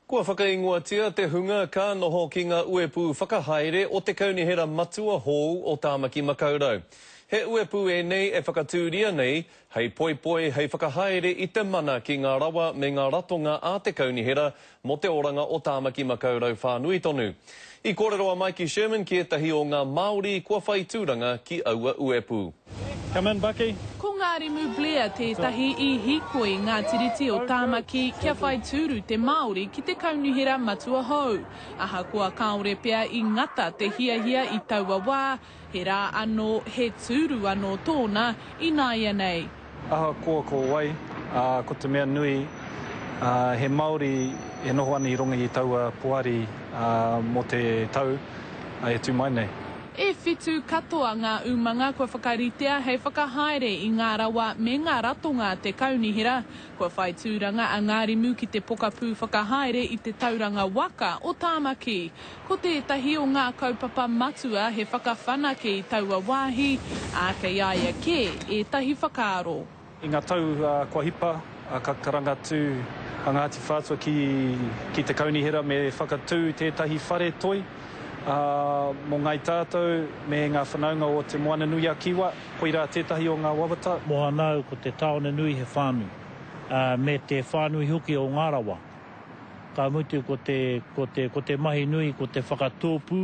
Kua whakaingoatia te hunga ka noho ki ngā uepū whakahaere o te Kaunihera Matua hou o Tāmaki Makaurau. He uepū ēnei e whakatūria nei hei poipoi, hei whakahaere i te mana ki ngā rawa me ngā ratonga a te Kaunihera mō te oranga o Tāmaki Makaurau whānui tonu. I kōrero a Maiki Sherman ki ētahi o ngā Māori kua whai tūranga ki aua uepū. Come in Bucky. Ko Ngārimu Blair tētahi i hīkoi i ngā tiriti o Tāmaki kia whai tūru te Māori ki te kaunihera matua hou. Ahakoa kāore pea i ngata te hiahia i taua wā, He rā anō, he tūru anō tōna ināianei. Ahakoa ko wai, ā, ko te mea nui, ā, he Māori e noho ana i runga i taua poari, ā, mō te tau e tū mai nei. E whitu katoa ngā umanga kua whakaritea hei whakahaere i ngā rawa me ngā ratonga a te kaunihera. Kua whai tūranga a Ngārimu ki te pokapū whakahaere i te tauranga waka o Tāmaki. Ko tētahi o ngā kaupapa matua he whakawhanake i taua wāhi, ā, kei a ia kē ētahi whakaaro. I ngā tau kua hipa, ka karanga atu a Ngāti Whātua ki te kaunihera me whakatū tētahi whare toi mō Ngāi Tātou me ngā whanaunga o Te Moananui-a-Kiwa, koirā tētahi o ngā wawata. Mohanau, ko te tāone nui he whānui, me te whānui hoki o ngā rawa. Ka mutu ko te, ko te, ko te mahi nui ko te whakatōpū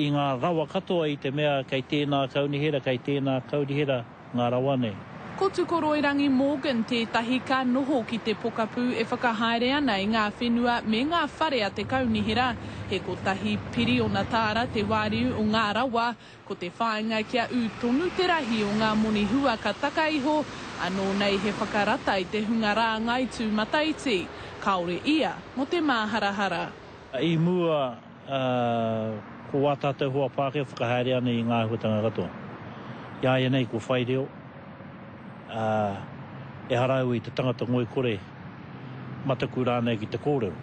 i ngā rawa katoa i te mea kei tēnā kaunihera, kei tēnā kaunihera ngā rawa nei. Ko Tukoroirangi Morgan tētahi ka noho ki te pokapū e whakahaere ana i ngā whenua me ngā whare a te kaunihera. He kotahi piriona tāra te wāriu o ngā rawa, Ko te whāinga kia ū tonu te rahi o ngā moni hua ka taka iho, anō nei he whakarata i te hunga rāngai tūmataiti, kāore ia mō te māharahara. I mua, ko wā tātou hoa Pākehā whakahaere ana i ngā āhuatanga katoa. I āianei kua whai reo, ā, ehara au i te tangata ngoikore, mataku rānei ki te kōrero.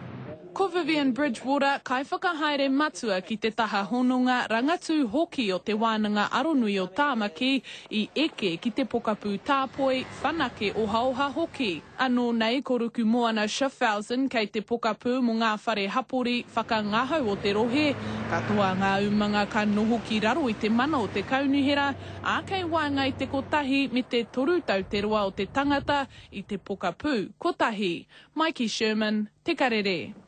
Ko Vivian Bridgewater, Kaiwhakahaere Matua ki te taha hononga rangatū hoki o Te Wānanga Aronui o Tāmaki, i eke ki te pokapū tāpoi, whanake ohaoha hoki. Anō nei ko Rukumoana Schaffhausen kei te pokapū mō ngā whare hapori whakangahau o te rohe. Katoa ngā umanga ka noho ki raro i te mana o te kaunihera, ā, kei waenga i te kotahi me te toru tau te roa o te tangata i te pokapū kotahi. Maiki Sherman, Te Karere.